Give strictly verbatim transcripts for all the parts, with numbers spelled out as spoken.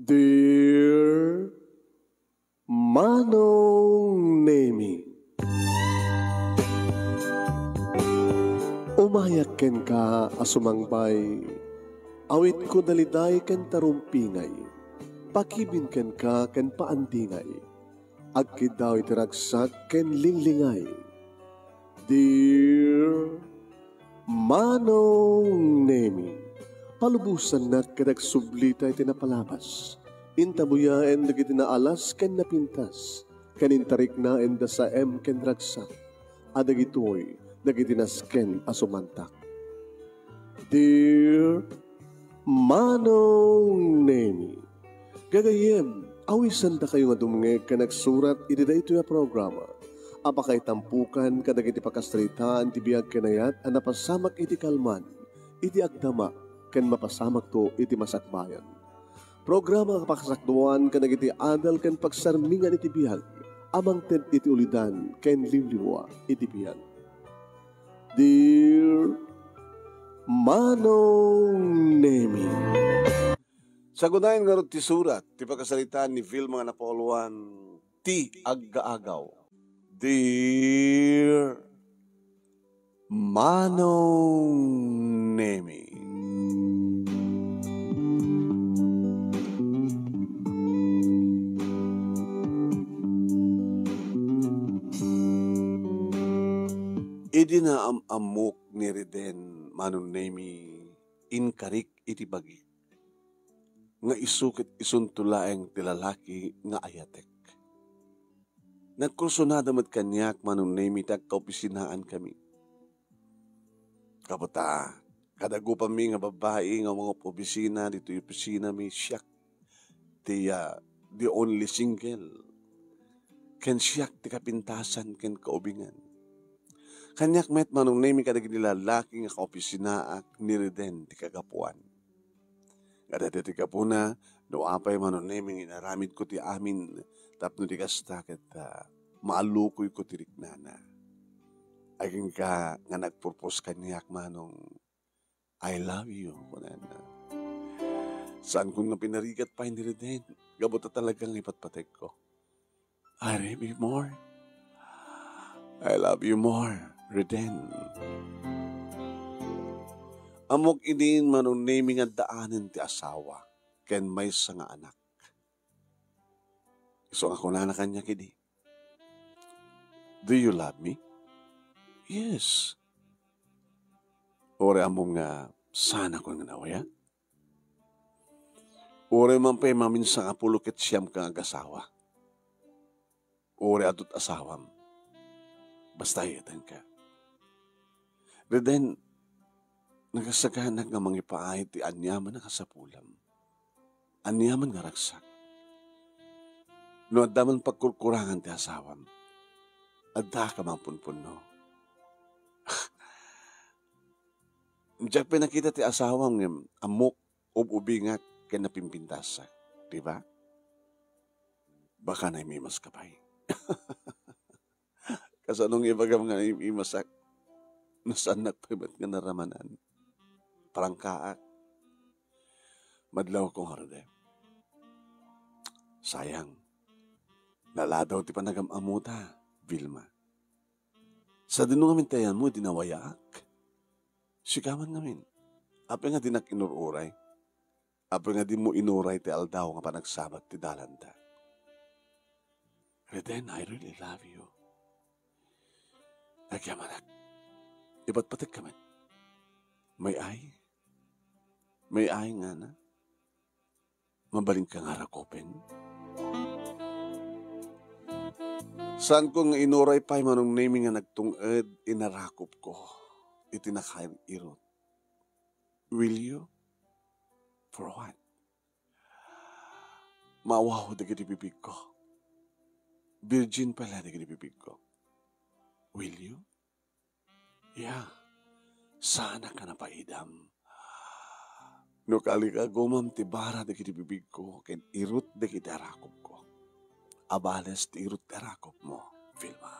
Dear Manong Nemi, umayak kenka a sumangbay, awitko daliday ken tarumpingay, pakibin kenka ken paandingay, agkiddaw iti ragsak ken linglingay. Dear Manong Nemi, palubosannak ket agsublita iti napalabas. Intabuyaen dagiti naalas ken napintas, ken intariknaen da saem ken ragsak, a dagitoy dagiti nasken a sumantak. Dear Manong Nemi, gagayyem, awisandakayo nga dumngeg ken agsurat iti daytoy a programa a pakaitampukan kadagiti pakasaritaan ti biag ken ayat a napasamak iti kalman, iti agdama, ken mapasamakto iti masakbayan. Programa nga pakasakduan kadagiti adal ken pagsarmingan iti biag a mangted iti ulidan ken liwliwa iti biag. Dear Manong Nemi. Sagunayen ngarud ti surat ti pakasaritaan ni Vilma nga napauluan, Ti Aggaagaw. Dear Manong Nemi. Idi naam-ammok ni Reden, Manong Nemi, inkarik iti bagik nga isu ket isunto laeng ti lalaki nga ayatek. Nagkursunada met kaniak, Manong Nemi, ti agkaopisinaanmi. Gapu ta, kada gupammi nga babbai nga mangob-obisina ditoy opisinami, siak ti, ah, the only single. Ken siak ti kapintasan ken kaubingan. Kaniak met, Manong Nemi, kadagiti lalaki nga kaopisinaak ni Reden ti kagapuan. Adda ti gapuna, no apay, Manong Nemi, nga inaramidko ti amin tapno ti kasta ket, ah, maallukoyko ti riknana. Agingga nga nagpropose kaniak, Manong, "I love you," kunana. Saankon nga pinarigat pay ni Reden, gapu ta talaga nga ipatpategko. "I love you more. I love you more, Reden." Ammok idin, Manong Nemi, nga addaanen ti asawa ken maysa nga anak. Isu nga kunana kaniak idi, "Do you love me?" "Yes." "Uray ammom nga saanakon nga naawayat? Uray man pay maminsan a pulo ket siam ka nga agasawa. Uray adu ti asawam. Basta ayatenka." Reden, nagasaganak nga mangipaay ti aniaman a kasapulam. Aniaman nga ragsak. No adda man pagkurkurangan ti asawam, adda ka mangpunpunno. Diak pay nakita ti asawam ngem ammok, ub-ubingak ken napimpintasak, di ba? Baka naim-imaska pay. Kasano nga ibagam nga naim-imasak? No saannak pay met nga naramanan. Prangkaak. Madlawko ngarud. Sayang. Naladaw ti panagam-ammota, Vilma. Sadino ngamin ti ayanmo idi nawayaak? Sika man ngamin. Apay nga dinak inur-uray? Apay nga dimo inuray ti aldaw nga panagsabat ti dalanta? Reden, I really love you. Agyamanak. Ipatpategka met. May I? May I, ngana? Mabalinka nga rakupen? Saanko nga inuray pay, Manong Nemi, nga nagtung-ed inarakupko iti nakairot. Will you? For what? Mawaw dagiti bibigko. Virgin pay la dagiti bibigko. Will you? Ya, saanak a napaidam. No kalikagumam ti bara dagiti bibigko ken irut dagiti arakupko, abales ti irut ti arakupmo, Vilma.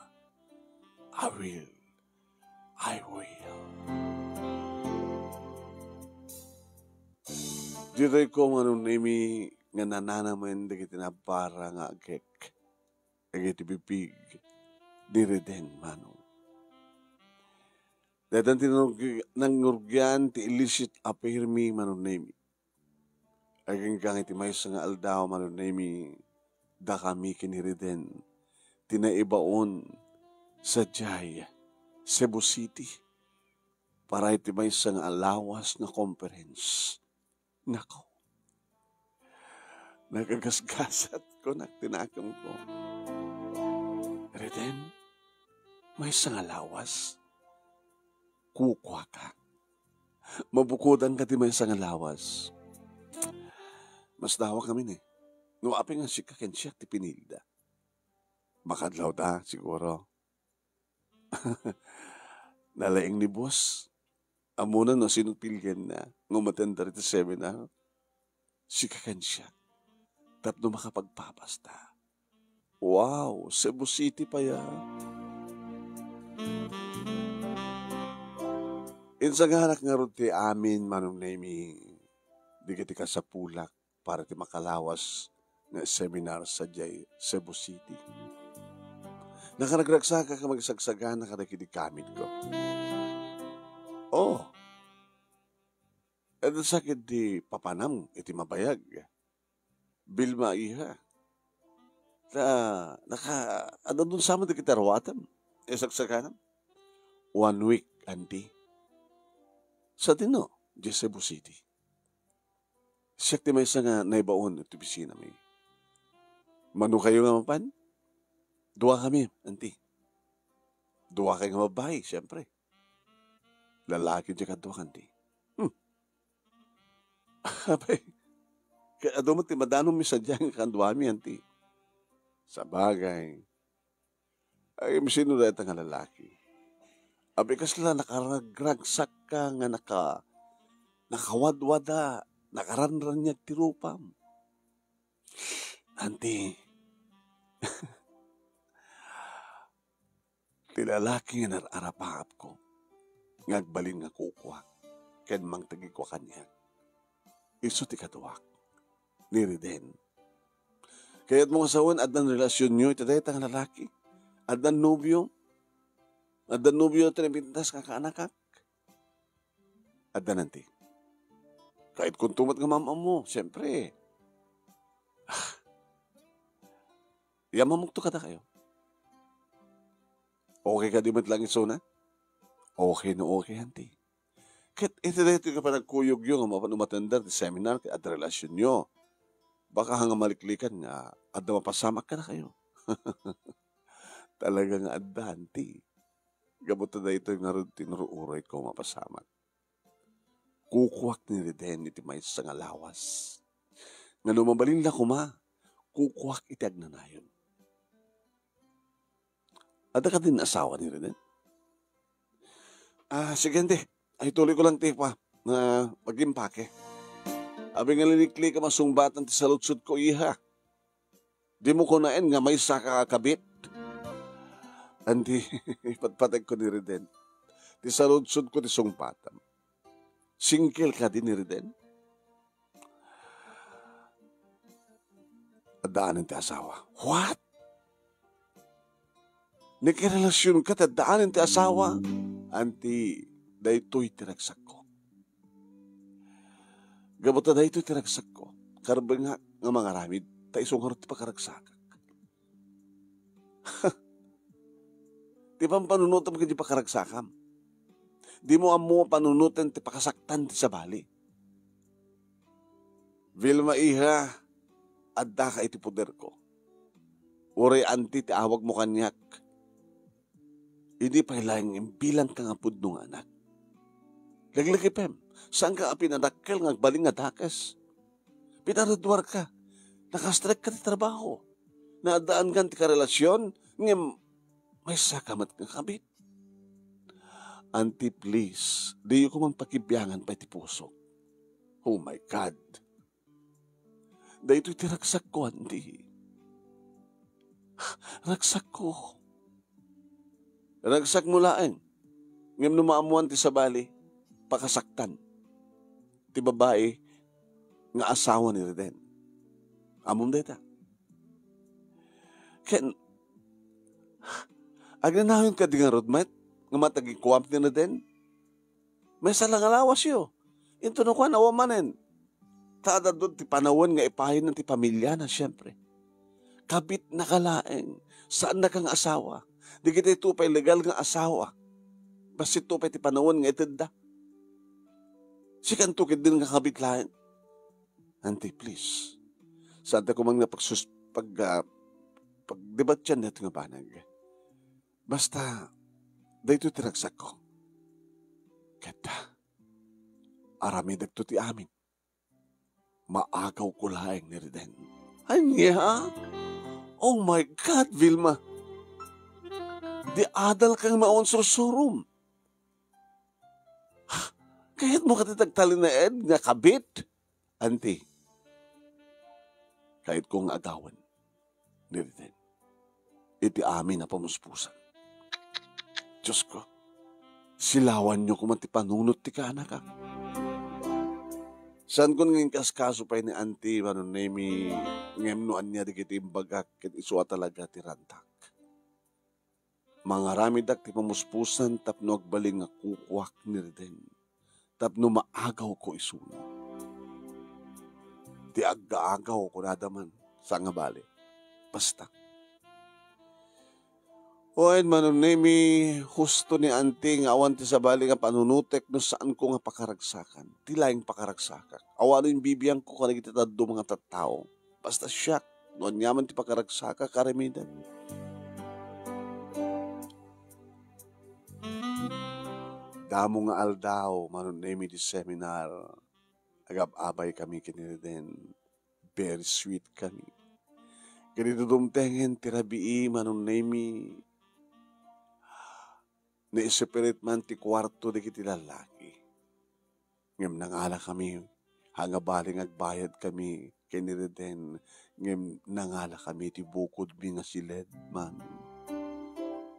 I will. I will. Ditoy ko, Manong Nemi, nga nananamen dagiti nabbara nga agek, dagiti bibig ni Reden, Manong. Daytan ti nangurg-, nangurgian ti illicit affair mi, Manong Nemi. Agingga iti maysa nga aldaw, Manong Nemi, dakami ken ni Reden ti naibaon sadiay Cebu City para iti maysa nga lawas nga conference. Nako, nagagasgasat, kunak ti nakemko. Reden, maysa nga lawas? Kukuaka. Mabukodanka ti maysa nga lawas. Masdawa kami ni. No apay nga sika ken siak ti pinilda. Makadlawta, siguro. Nalaing ni boss. Ammona no sino pilienna nga umattendar iti seminar. Sika ken siak. Tapno makapagpapasta. Wow, Cebu City pay a. Insaganak ngarud ti amin, Manong Nemi, dagiti kasapulak para ti makalawas nga seminar sadiay Cebu City. Nakaragragsakak a magsagsaga kadagiti gamit ko. Oh, adda sakit ti papanam iti mabayag. Vilma, iha. Ta, naka, adda dun sa amin dagiti aruatem. Isagsaganam. One week, anti. Sa dino, di Cebu City. Siak ti maysa nga naibaon iti opisina mi. Mano kayo nga mapan? Dua kami, anti. Dua kayo nga babae, siyempre. Lalaki ti kadua, anti. Hmm. Apay, kay adu met ti madanon mi sadiay nga kaduami, anti. Sabagay, ay, sino dayta nga lalaki? Apay, kasla nakaragragsakka nga naka-, nakawadwada, nakaranraniag ti rupam. Anti, ti lalaki nga nar-arapaapko nga agbalin nga kukuak ken mangtegko kaniak. Isu ti kaduak, ni Reden. Kayatmo nga sawen, addan relasionyo iti dayta nga lalaki? Addan nobio? Addan nobio ti napintas nga kaanakak? Addan, anti. Kayatkonto met nga maam-ammo, siyempre. Ah. Yamamokto kadakayo. Okay kadi met lang isuna? Okay no okay, anti. Ket iti daytoy nga panagkuyogyo nga mapan umattendar ti seminar ket adda relasionyo, baka nga maliklikan nga adda mapasamak kadakayo. Talaga nga adda, anti. Gapu ta daytoy ngarud ti naruuroyko, mapasamak. Kukuak ni Reden iti maysa nga lawas. Nga no mabalin la koma, kukuak iti agnanayon. Adda kadin asawa ni Reden? Ah, sige, anti. Ay, tuloy ko lang ti pa, nga mag-impake. Abi nga linikli ka masungbatan ti saludsod ko, iha. Di mo kunaen nga maysa ka kabit? Anti, ipatpateg ko ni Reden. Ti saludsod ko ti sungpatam. Single kadi ni Reden? Addaan ti asawa. What? Nakirelasionka ta addaan ti asawa? Anti, daytoy ti ragsakko. Gapu ta daytoy ti ragsakko, karbengak nga mangaramid, ta isu ngarud ti pakaragsakak. Ti pampanunotem ken ti pakaragsakam. Dimo ammo a panunoten ti pakasaktan ti sabali. Vilma, iha, addaka iti poderko. Uray anti ti awagmo kaniak. Idi pay laeng imbilangka nga pudno nga anak. Laglagipem, saanka a pinadakkel nga agbalin nga dakes. Pinaraduarka, nakastrekka ti trabaho. Naaddaankan ti karelasion, ngem maysaka met nga kabit. Anti, please, diyo ko man pakibiangan pay ti pusok. Oh my God. Daytoy ti ragsakko, anti. Ragsakko. Ragsakmo laeng. Ngem no maammoan ti sabali, pakasaktan ti babai nga asawa ni Reden. Ammom dayta. Ken, agnanayon kadi ngarud met nga matagikuam ni Reden? Maysa la nga lawasyo. Inton no kuan, awan manen. Ta adda ti panawen nga ipaayna ti pamiliana, siempre. Kabitnaka laeng, saannaka nga asawa. Dagitoy pay legal nga asawa. Bassit pay ti panawen nga itedda. Sikanto ketdin nga kabit laeng. Auntie, please. Saanta koma nga pagsus-, pag, ah, pagdebatian daytoy nga banag. Basta, daytoy ti ragsakko. Ket, aramidekto ti amin. Maagawko laeng ni Reden. Ania? Oh my God, Vilma! Di adalka nga awan sursurom. Kayatmo kadi ti agtalinaed nga kabit? Auntie, kayatko nga agawen ni Reden iti amin a pamuspusan. Diosko, silawanyo koma ti panunot ti kaanakak. Saankon nga inkaskaso pay ni Auntie, Manong Nemi, ngem no ania dagiti imbagak ket isu a talaga ti rantak. Mangaramidak ti pamuspusan tapno agbalin nga kukuak ni Reden, tapno maagawko isuna. Ti aggaagaw kunada man, saan nga bale. Basta. Wen, Manong Nemi, husto ni Auntie nga awan ti sabali nga panunotek no saanko nga pakaragsakan. Ti laeng pakaragsakak. Awanen bibiangko kadagiti dadduma nga tattao. Basta siak, no aniaman ti pakaragsakak, aramidek. Damo nga aldaw, Manong Nemi, ti seminar. Agab-abaykami ken ni Reden. Very sweet kami. Ket idi dumtengen ti rabii, Manong Nemi, naiseparate man ti kuarto dagiti lallaki. Ngem nangalakami, ha nga bali nga agbayadkami ken ni Reden, ngem nangalakami ti bukodmi nga siled man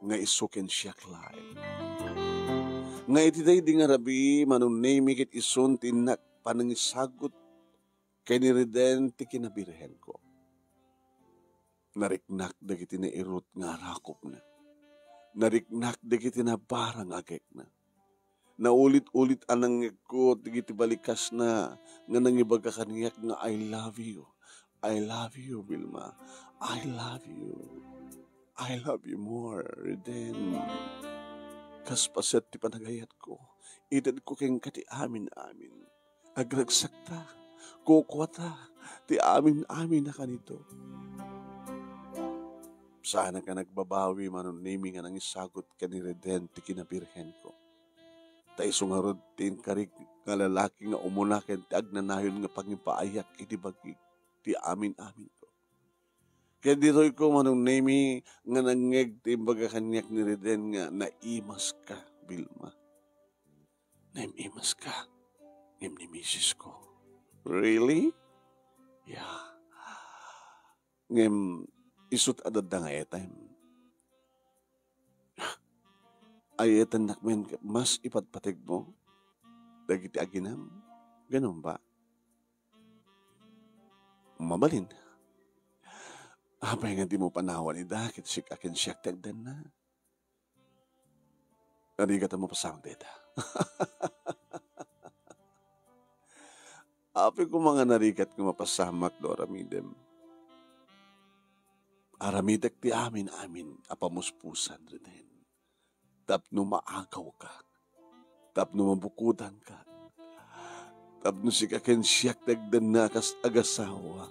nga isu ken siak laeng. Nga iti daydi nga rabii, Manong Nemi, ket isun ti innak panangisagut ken ni Reden ti kinabirhenko. Nariknak dagiti nairut nga arakupna. Nariknak dagiti nabara nga agekna. Naulit-ulit a nangngegko dagiti balikasna nga nangibaga kaniak nga, "I love you. I love you, Vilma. I love you. I love you more, Reden." Kas paset ti panagayatko, itedko kenka ti amin-amin. Agragsakta, kukuata, ti amin-amin a kanito. Saanak a nagbabawi, Manong Nemi, nga nangisagut ken ni Reden ti kinabirhenko. Ta isu ngarud ti inkarik nga lalaki nga umuna ken ti agnanayon nga pangipaayak iti bagik ti amin-aminko. Ket ditoyko, Manong Nemi, nga nangngeg ti imbaga kaniak ni Reden nga naimaska, Vilma. Naim-imaska, ngem ni misisko. Really? Yeah. Ngem isut adda nga etem. Ay etennak men ket mas ipatpategmo dagiti aginam. Ganun ba? Mabalin. Apay nga dimo panawan ida ket sik-, akin siak ti agdanna? Narigat a mapasamak dayta. Apay koma nga narigat nga mapasamak no aramidem. Aramidek ti amin-amin a pamuspusan, Reden. Tapno maagawka. Tapno mabukodanka. Tapno sika ken siak ti agdanna a kas-, agasawa.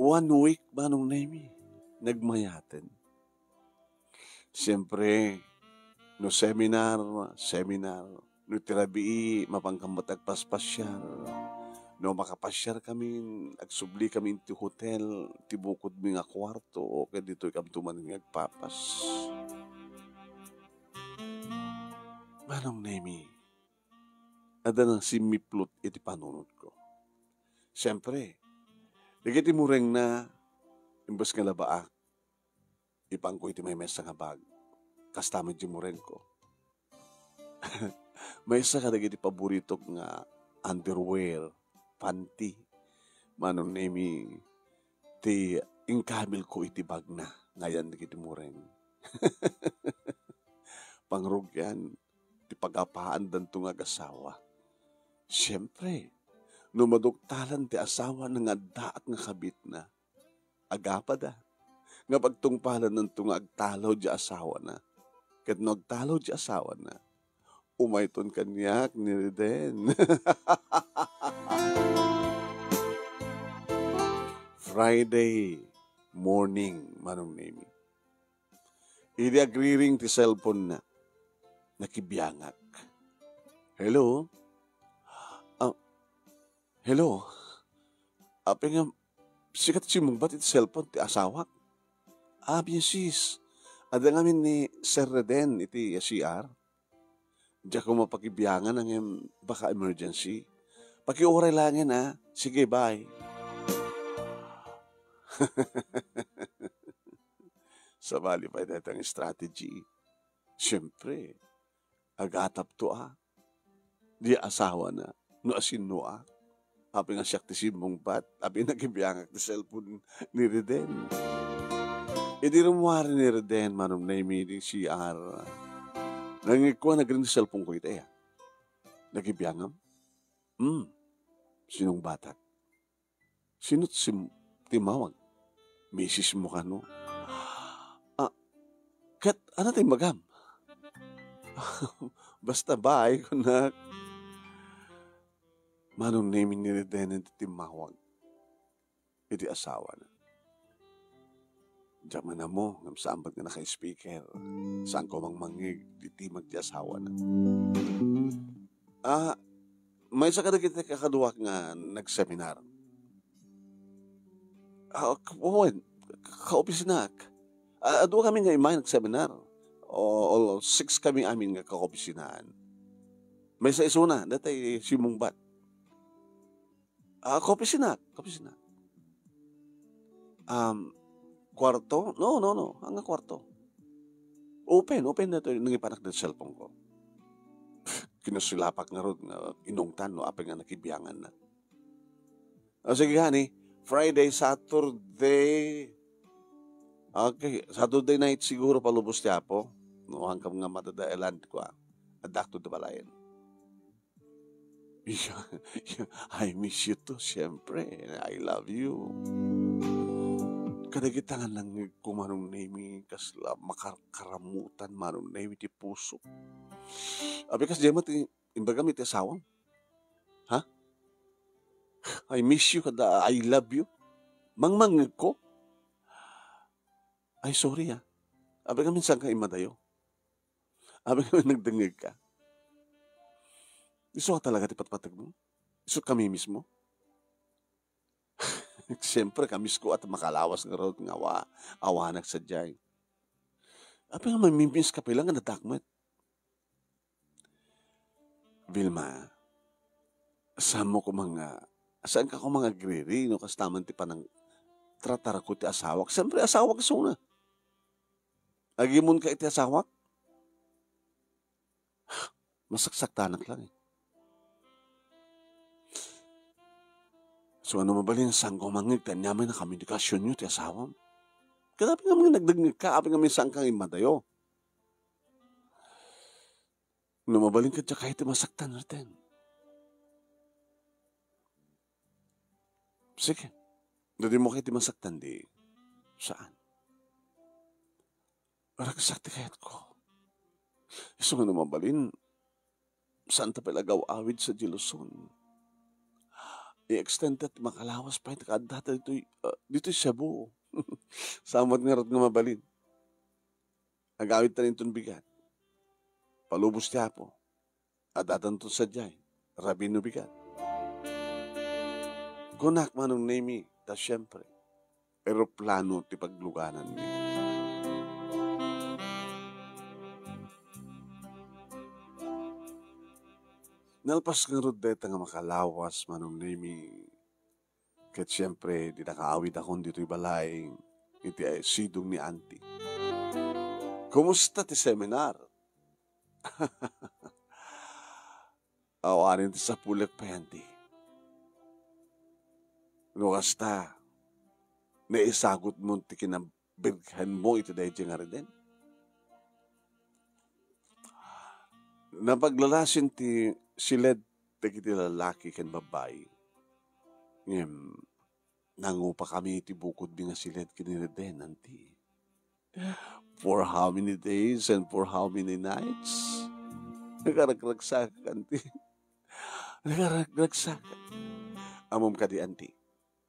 One week, Manong Nemi, nagmayaten. Siyempre, no seminar, seminar. No ti rabii, mapanka met agpaspasiar. No makapasiarkami, agsublikami iti hotel, ti bukodmi nga kuarto, ket ditoykamto man nga agpapas. Manong Nemi, adda nasimmiplut iti panunotko. Siyempre, dagiti murengna, imbes nga labaak, ipanko iti maymaysa nga bag. Kasta met diay murengko. Maysa kadagiti paboritok nga underwear, panty, Manong Nemi, ti inkabilko iti bagna nga ayan dagiti muren. Pangrugian ti pagapaandanto nga agasawa. Siempre, no maduktalan ti asawana nga addaak nga kabitna, agapada nga pagtungpalananto nga agtalaw ti asawana. Ket no agtalaw ti asawana, umayton kaniak ni Reden. Friday morning, Manong Nemi. Idi agriring ti cellphone-na, nakibiangak. "Hello? Ah, hello? Apay nga, sika ti simmungbat iti cellphone ti asawak?" "Ah, misis, adda ngamin ni Sir Reden iti C R. Diak mapakibiangan ngem baka emergency. Pakiuray laengen, ah. Sige, bye." Sabali pay dayta nga strategy. Siempre, agatapto a. Di asawana, no asinno a. Apay nga siak ti simmungbat, apay nakibiangak ti cellphone ni Reden. Idi rummuar ni Reden, Manong Nemi, iti C R. Nangngegko a nagring ti cellphone-ko ita, ya. "Nakibiangam?" "Hmm. Sinungbatak?" "Sino ti sim-, timmawag? Misis mo kano?" "Ah, ket ano ti imbagam?" "Basta bye," kunak. Manong Nemi, ni Reden ti timmawag iti asawana. Diak man ammo, ngem saan met nga naka-speaker. Saanko mangmangngeg iti timag ti asawana. Ah, maysa kadagiti kakaduak nga nagseminar. Ah, k-, wen, kaopisinaak. Ah, adu kami nga immay nagseminar. O, o, six kami amin nga kaopisinaan. Maysa isuna, datay simmungbat. Ah, kaopisinaak, kaopisinaak. Um, kuarto? No, no, no. Ania nga kuarto? Open, open daytoy nangipanak daytoy cellphone-ko. Kinasilapak ngarud nga inungtan no apay nga nakibianganna. O, sige, honey. Friday, Saturday. Okay, Saturday night siguro palubos ti Apo. No, hangkam nga madadaelan, kua. Addaakto ti balayen. Yeah, yeah, I miss you too, siyempre. I love you. Kadagita nga nangngegko, Manong Nemi, kasla makarkaramutan, Manong Nemi, ti puso. Apay kas diay met ti imbagam iti asawam? Ha? "I miss you," kada "I love you." Mangmangngegko? Ay, sorry, ah. Apay nga minsan ka immadayo. Apay nga nagdengngeg ka. Isu a talaga ti patpategmo? Isu kami mismo? Siyempre, kamisko at makalawas ngarud nga awa-, awanak sadiay. Apay nga mamimiss ka pay lang nga addaak met? Vilma, saanmo koma nga, saanka koma nga agriri no kasta man ti panangtratarko ti asawak? Siyempre, asawak isuna. Agimonka iti asawak? Masaksaktanak lang, eh. So, ano mabalin, saanko mangngeg ti aniaman a komunikasionyo ti asawam? Ket apay nga nagdengngeg ka, apay nga minsan kang immadayo? No mabalin, ket diak kayat ti masaktan, Reden. Sige. No dimo kayat ti masaktan, di saan. Ragsak ti kayatko. Isu nga no mabalin, saanta pay la agaw-awid sadiay Luzon. I-extend ta ti makalawas pay ta kaaddata ditoy, ah, ditoy Cebu. Saan met ngarud nga mabalin? Agawidta inton bigat. Palubos ti Apo. Addatanto sadiay, rabii no bigat. Kunak, Manong Nemi, ta siempre, eroplano ti paglugananmi. Nalpas ngarud dayta nga makalawas, Manong Nemi, ket siempre, di nakaawidakon ditoy balay iti sidong ni Auntie. Kumusta ti seminar? Awanen ti sapulek pay, anti. No kasta, naisagutmo ti kinabirhenmo iti daydiay nga reden. Napaglalasin ti siled dagiti lalaki ken babbai. Ngem, nangupakami iti bukodmi nga siled ken ni Reden, anti. For how many days and for how many nights? Nagaragragsakak, anti. Nagaragragsakak. Ammom kadi, anti,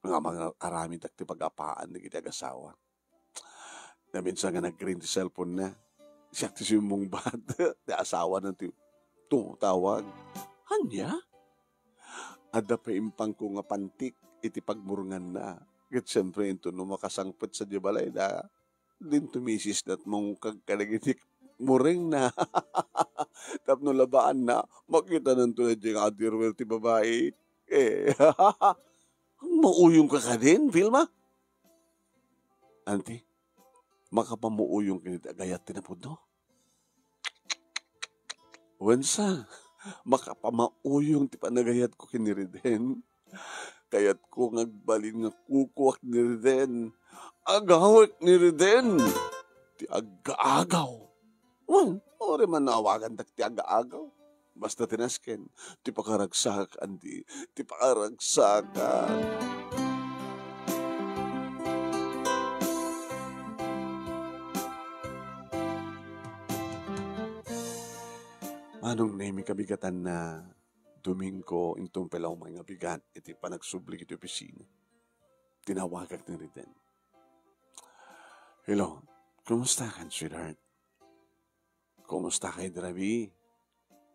nga aramidek ti pag-apaan dagiti agasawak. Naminsan nga nag-ring ti cellphone-na. Siak ti simmungbat. Ti asawana ti tumawag. Ania? Adda pay impangko nga pantik iti pagmurnganna. Ket siempre, inton no makasangpet sadiay balayda, dinto misisna ket mangungkag kadagiti murengna. Tapno labaanna, makitananto daydiay nga underwear ti babai. Eh, mauyongka kadin, Vilma? Anti, makapamuuyong ken iti agayat ti napudno? Wen sa, makapamauyong ti panagayatko ken ni Reden. Kayatko nga agbalin nga kukuak ni Reden. Agawek ni Reden. Ti agaagaw. Wen, uray man no awagandak ti agaagaw. Basta ti nasken, ti pakaragsak, anti, ti pakaragsak. Manong Nemi, kabigatanna, Domingo, inton pay la umay nga bigat iti panagsubli iti opisina. Tinawagak ni Reden. Hello, kumusta kan, sweetheart? Kumusta kay Drabi?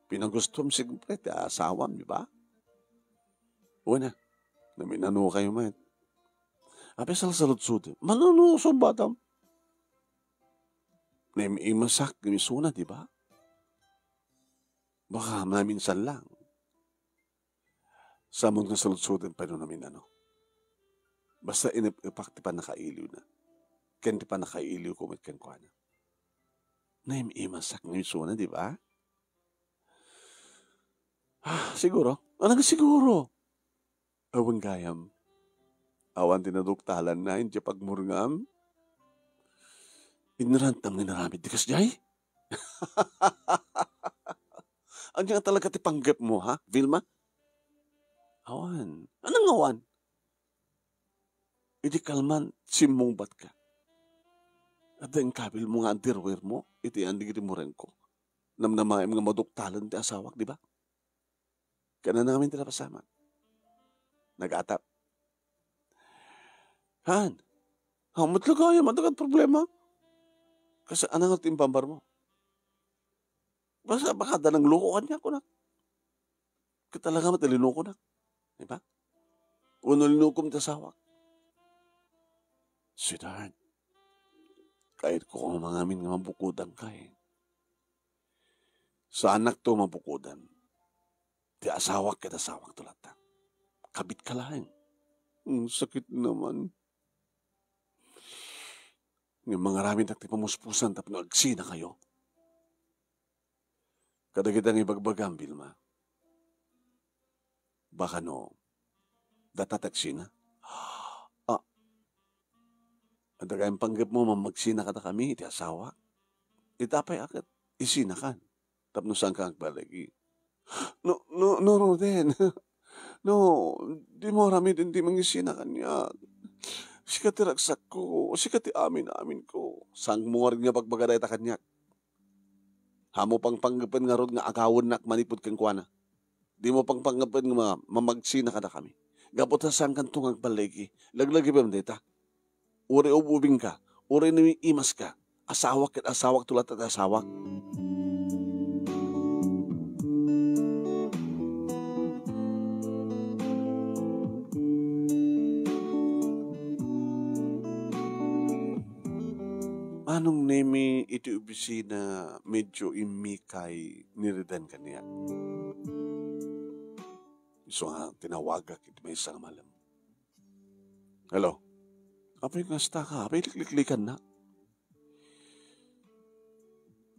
Pinagustom siempre ti asawam, di ba? Una, naminano kayo met. Apay salsaludsod. Manunusong batam. Naim-imasak ni Suna, di ba? Baka maminsan lang. Samon nga saludsoden pay no naminano. Basta inep-epak ti pannakailiwna. Ken ti pannakailiwko met kenkuana. Naim-imasak nga isuna, di ba? Ah, siguro. Anong siguro? Awan gayam. Awan ti naduktalanna, idiay pagmurngam. Inrantam nga inaramid ti kasdiay? Ania talaga ti panggepmo, ha, Vilma? Awan. Anong awan? Idi kalman, simmungbatka. Adda inkabilmo nga underwearmo iti anding iti murengko. Namnamaem nga maduktalan ti asawak, di ba? Kananamin ti napasamak. Nagatap. Han, hamet la gayam, adda kad problema? Kas anang ti impambarmo? Basta baka adda nangloko kaniak, kunak. Ket talaga met, linukonak. Di ba? Wenno linukom ti asawak. Sweetheart, kayatko nga mangamin nga mabukodanka, eh. Saanakto mabukodan. Ti asawak ket asawakto latta. Kabitka laeng. Mm, sakit naman. Ngem mangaramidnak ti pamuspusan tapno agsinakayo. Kadagita nga ibagbagam, Vilma. Baka no, data ti agsina? Ah, adda gayam panggepmo, mamagsina kadakami iti asawa? Ita pay a ket isinakan tapno saanka agbaligi. No, no, no, Roden. No, dimo aramiden ti mangisina kaniak. Sika ti ragsakko, sika ti amin-aminko. Saanmo ngarud nga ibagbaga dayta kaniak? Haanmo pangpangngepon ngarud nga agawennak manipud kenkuana. Dimo pangpangngepon nga ma-, mamagsina kadakami. Gapu ta saankanto nga agballigi. Laglagipem dayta. Uray ub-ubingka, uray naim-imaska. Asawak ket asawakto latta ti asawak. Manong Nemi, iti opisina, medyo immikay ni Reden kaniak. Isu nga tinawagak iti maysa nga malem. Hello? Apay, kasta ka? Apay, likliklikannak?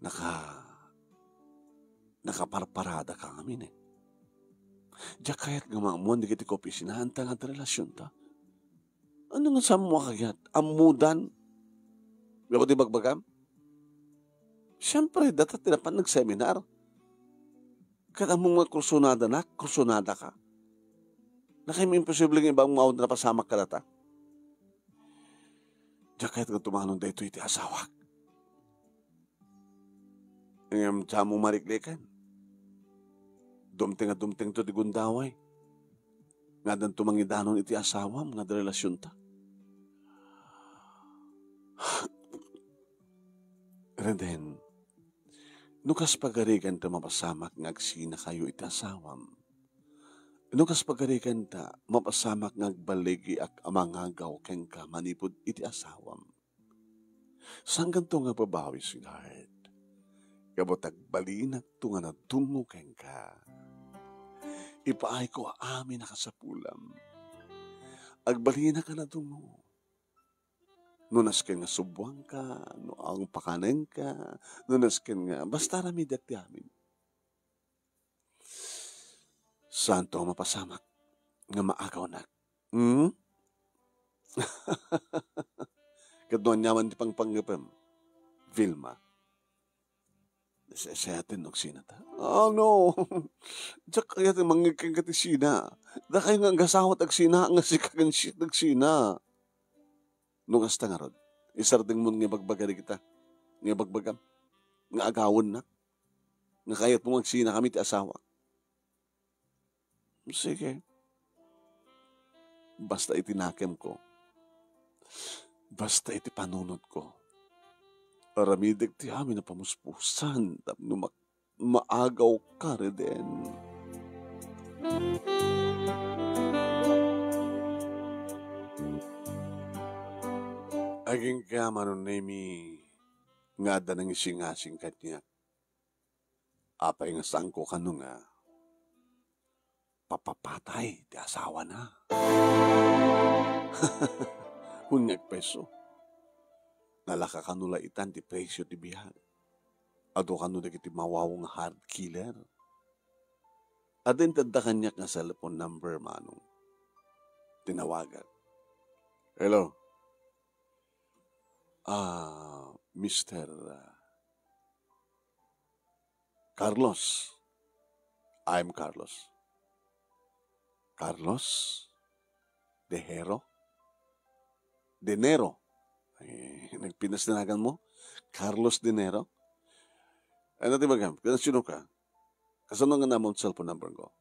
Naka-, nakaparparadaka ngamin, eh. Diak kayat nga maammoan dagiti kaopisinaanta nga adda relasionta. Ania nga saanmo a kayat? Ammodan? Gapu ti bagbagam? Siempre, data ti napan nagseminar. Ket ammom nga kursunadanak, kursunadaka. Nakaymo imposible nga ibaam nga awan napasamak kadata. Diak kayat nga tumanon daytoy iti asawak. Ngem saanmo mariklikan. Dumteng a dumtengto ti gundaway. Nga addanto mangidanon iti asawam nga adda relasionta. Reden, no kas pagariganta mapasamak nga agsinakayo iti asawam, no kas pagariganta mapasamak nga agbaligiak a mangagaw kenka manipud iti asawam, sangganto nga babawi, sweetheart. Gapu ta agbalinakto nga nadungngo kenka. Ipaayko amin a kasapulam. Agbalinak a nadungngo. No nasken nga subboanka, no awan pakanenka, no nasken nga, basta aramidek ti amin. Saanto a mapasamak nga maagawnak. Hmm? Ket no aniaman ti pangpanggepem, Vilma, nasayaten no agsinata. Oh, no. Diak kayat nga mangngeg kenka ti sina. Dakay nga agasawat agsina, nga sika ken siak agsina. No kasta ngarud, isardengmo nga ibagbaga dagita, nga ibagbagam, nga agawennak, nga kayatmo nga agsinakami ti asawak. Sige. Basta iti nakemko, basta iti panunotko, aramidek ti amin a pamuspusan tapno mak-, maagawka, Reden. Agingga, Manong Nemy, nga adda nangisingasing kaniak. Apay nga saanko kano nga papapatay ti asawana? Wen nga agpayso, nalaka kano la itan ti presio ti biag. Adu kano dagiti mawaw nga heart killer. Adda intedda kaniak nga cellphone number, Manong. Tinawagak. Hello. Ah, Mister, ah, Carlos. I'm Carlos. Carlos De Hero? De Nero. Eh, nagpinas na nagan mo? Carlos De Nero? Ano ti bagam? Kanasino ka? Kasano nga namon cellphone number ko?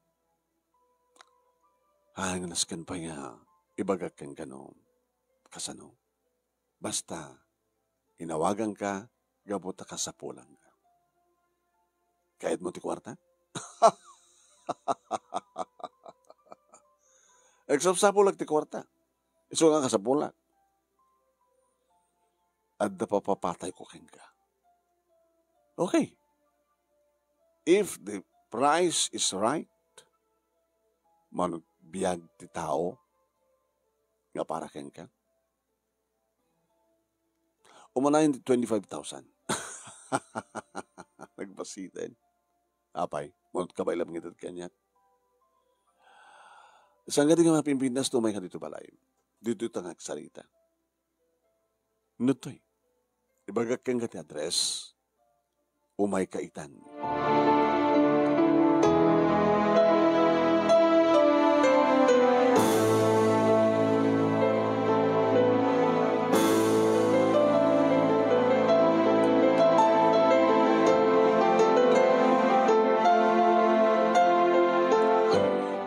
Ah, nga nasken pay nga ibagak kenka no kasano. Basta, inawaganka gapu ta kasapulanka. Kayatmo ti kuarta? Agsapsapulak ti kuarta. Isu nga kasapulak. Adda papapatayko kenka. Okay. If the price is right, managbiag ti tao nga para kenka, umanayon ti twenty-five thousand. Nagbasiten. Apay, manut ka ba ilam nga kaniak? Saan nga di nga mapimpintas, tumay ka dito balay. Dito ta nga agsarita. Nutoy, ibagak kenka ti address, umay ka itan.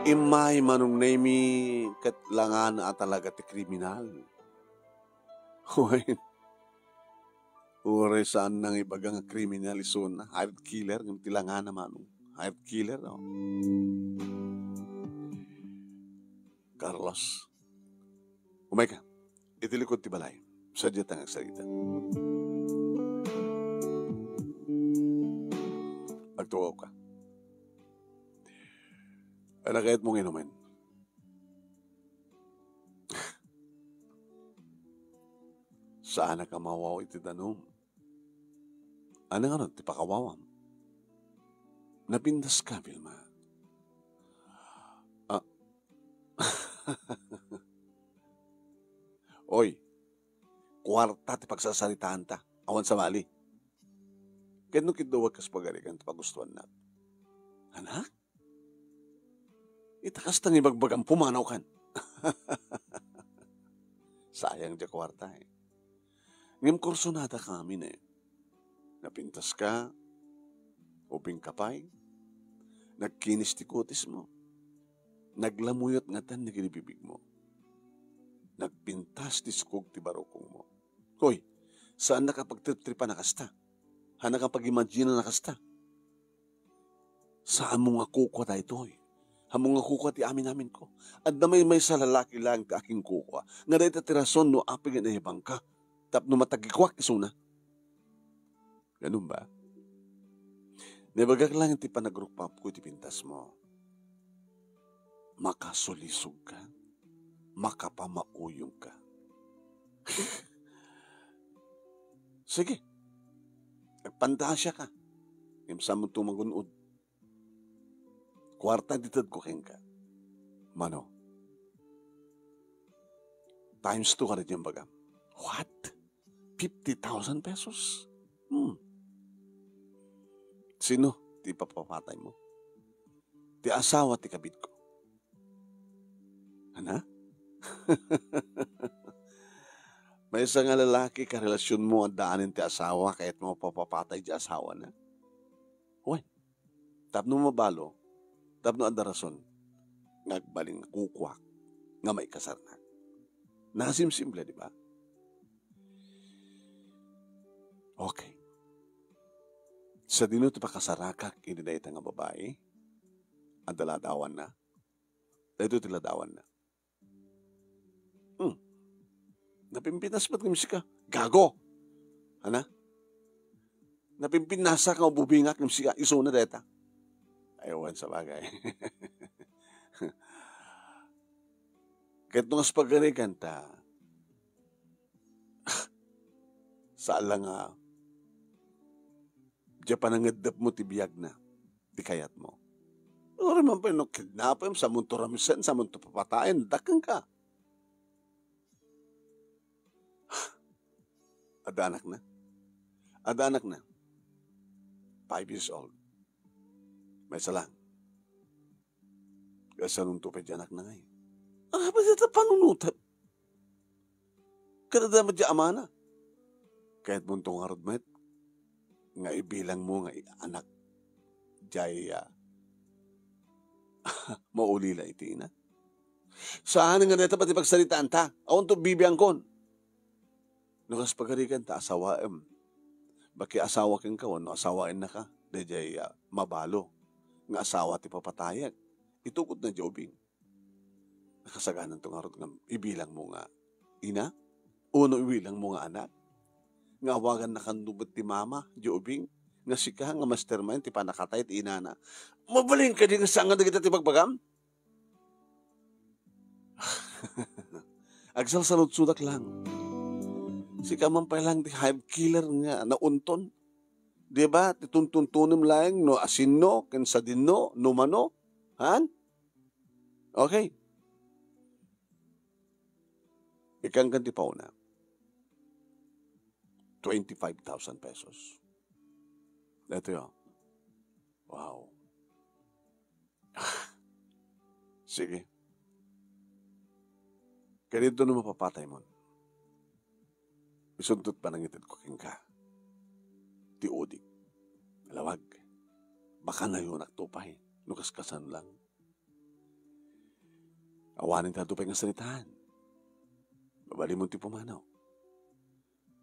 Immay, Manong Nemy, ket langana a talaga ti kriminal. Wen, uray saan nga ibaga nga kriminal isuna, hired killer, ngem ti langana, Manong. Hired killer, oh. Carlos, umay ka. Iti likod ti balay. Sadiay ta nga agsarita. Agtugaw ka. Ano kayat mong inumin? Saanak a mawaw iti danum. Ano nga ti pakawawam? Napintas ka, Vilma. kuarta ti pagsasaritaanta. Awan sabali. Ket no kiddawek kas pagarigan ti pagustuannak. Anak? Ita kasta nga ibagbagam, pumanawkan. Sayang ti kuarta, eh. Ngem kursunada ka amin, eh. Napintaska, ubing ka pay, nagkinis ti kutis mo, naglamuyot ngatan dagiti bibig mo, nagpintas ti sukog ti barukong mo. Hoy, saan na ka pagtriptripan a kasta? Hana ka pag-imagine na kasta? Saan mo nga kukua daytoy? Amo nga kukua ti amin-aminko. Adda maymaysa a lalaki laeng ti akinkukua, nga dayta ti rason no apay nga naibangka, tapno matagikuak isuna. Ganun ba? Naibagak laeng ti panagrukpapko iti pintas mo. Makasulisog ka, makapamauyong ka. Sige, agpantasia ka. Ngem saan mo tumagun-od? Kuarta ti tedko kenka. Mano? Times two ka rin yung bagam. What? Fifty thousand pesos? Hmm. Sino ti ipapapatay mo? Ti asawa ti kabitko. Ana? Maysa nga lalaki, karelasyon mo, addaanen ti asawa, kayat mo mapapatay ti asawa na? Wen, tapno mabalo, tapno adda rason, nga agbalin nga kukuak nga maikasarnak. Nasimsimple, di ba? Okay. Sadino ti pakasarakak iti dayta nga babai? Adda ladawanna? Daytoy ti ladawanna. Hmm. Napimpinas met ngem sika. Gago! Ana? Napimpinasa ka, ububingak ngem sika. Isuna dayta. Ay, wen, sabagay. Ket no kas pagarigan ta, saan la nga, diay panangeddep mo ti biag na, ti kayat mo. Uray man pay no kidnapem, saan mo to ramsen, saan mo to papatayen, dakkel ka. Adda anak na? Adda anak na? Five years old. Maysa lang. Kasano to pay diay anak na ngay? Ah, pwede ta panunutan. Kada dama diay amana. Kayat mo to ngarud met nga ibilang mo nga i-, anak diay, ah, maulila iti ina. Saan nga dayta pati pagsaritaan ta? Awan to bibiangkon. No kas pagarigan ta, asawaem. Makiasawa kenka wenno asawaennaka, daydiay, ah, mabalo nga asawa ti papatayek. Itukod na diay ubing. Nakasaganan to ngarud nga ibilang mo nga ina? Wenno ibilang mo nga anak? Nga awaganna kano met ti mama, diay ubing? Nga sika nga mastermind ti pannakatay ti inana? Mabalin kadi nga saan nga dagita ti bagbagam? Agsalsaludsodak lang. Sika man pay lang ti hive killer nga naunton. Di ba? Ti tuntuntunem laeng no asinno, ken sadinno, no mano. Han? Okay. Ikangkan ti pauna. Twenty-five thousand pesos. Ito yun. Wow. Sige. Kadito no mapapatay mon, isuntot panangited ko kenka ti udik. Alawag, baka nayunak to pay, no kaskasan lang. Awanen ta to pay nga saritaan. Mabalin mo ti pumanaw.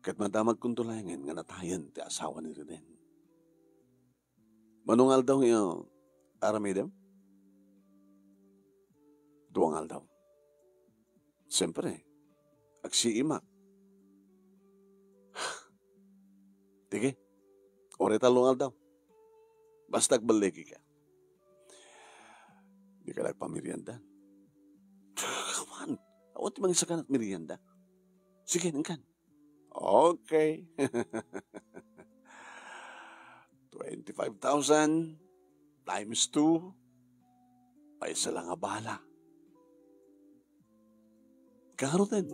Ket madamagkon to laengen nga natayen ti asawa ni Reden. Mano nga aldaw nga aramidem? Dua nga aldaw. Siyempre, agsiimak. Sige, uray tallo nga aldaw. Basta agballigi ka. Di ka nagpamerienda. Come on. Awan ti mangisaka ket merienda. Sige, nengkan. Okay. Twenty-five thousand times two, maysa lang a bala. Karutan.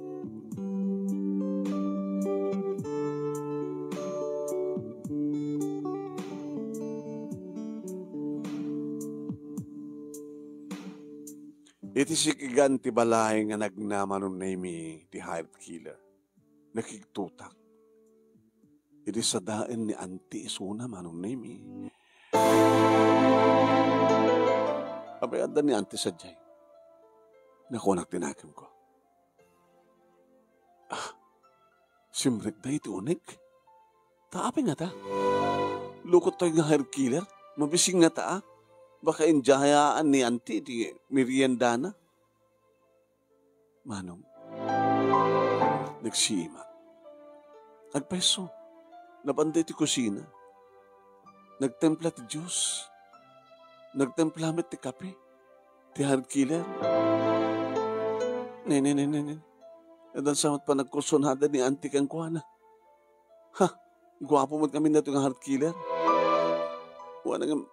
Iti sikigan ti balay nga nagna Manong Nemi ti hired killer, nakigtutak. Idi sadaen ni Auntie isuna Manong Nemi. Apay adda ni Auntie sadiay? Nakunak ti nakemko. Ah, simrekda iti uneg. Ta apay ngata? Lukot toy nga hired killer? Mabising ngata a? Baka indiayaan ni Auntie ti meriendana. Manong, nagsiimak. Agpayso, napan iti kusina. Nagtempla ti juice. Nagtempla met ti kape. Ti hired killer. Ne, ne, ne, ne, ne. Addan sa met panagkursunada ni Auntie kenkuana. Ha, guapo met ngamin daytoy nga hired killer. Wana ngem,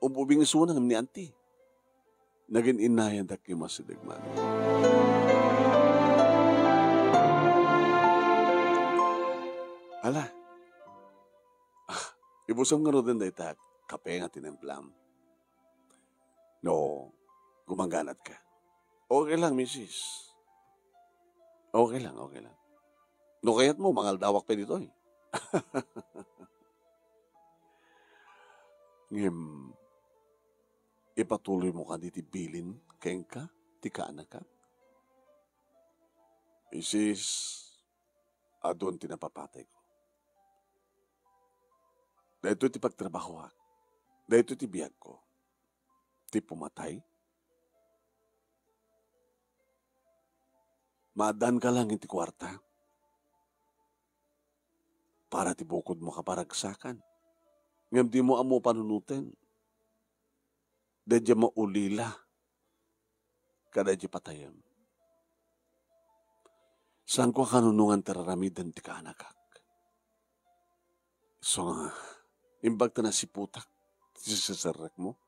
ub-ubing isuna ngem ni Auntie. Nagin-innayandak nga umasideg, Manong. Ala. Ah, ibusam ngaruden dayta kape nga tinemplam. No, gumangganatka. Okay lang, misis. Okay lang, okay lang. No kayatmo, mangaldawak pay ditoy. Ngem, ipatuloymo kadi ti bilin kenka ti kaanakak? Isis, adun ti napapatayko. Daytoy ti pagtrabahoak. Daytoy ti biagko. Ti pumatay? Maaddaanka lang iti kuarta para ti bukodmo a kaparagsakan. Ngem dimo ammo panunoten. Daydiay maulila kadaydiay patayem. Saanko a kanunongan ti ar-aramiden ti kaanakak. Isu nga, imbag ta nasiputak ti siserrekmo,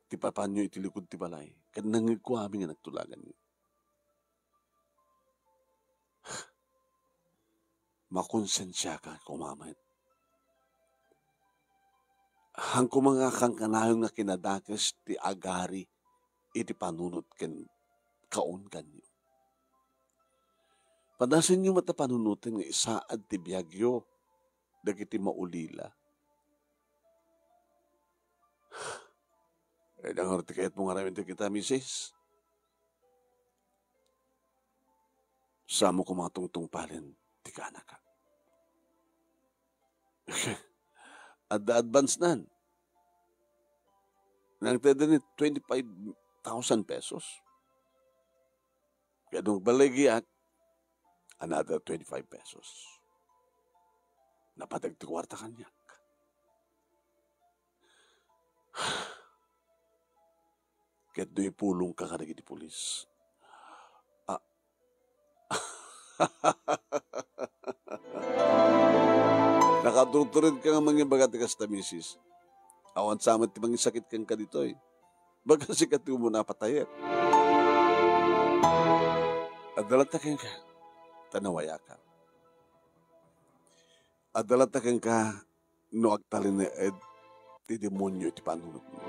ti papanyo iti likod ti balay, ket nangngegko amin nga nagtulaganyo. Makonsensiaka koma met. Haan koma nga kankanayon nga kinadakes ti agari iti panunot ken kaunganyo. Padasenyo met a panunoten nga isaad ti biagyo dagiti maulila. Adda ngarud ti kayatmo nga aramiden dagita, misis? Saanmo koma a tungtungpalen ti kaanakak. Adda advance-nan. Nangted ni twenty-five thousand pesos. Kaya nung baligiak, another twenty-five pesos. Napateg ti kuarta kaniak. Ket no ipulongka kadagiti pulis, a-, nakatuturedka nga mangibaga ti kasta, misis. Awan sa met ti mangisakit kenka ditoy. Baga sika ti umuna a patayek. Adda latta kenka, ta nawayaka. Adda latta kenka no agtalinaed ti demonio iti panunotmo.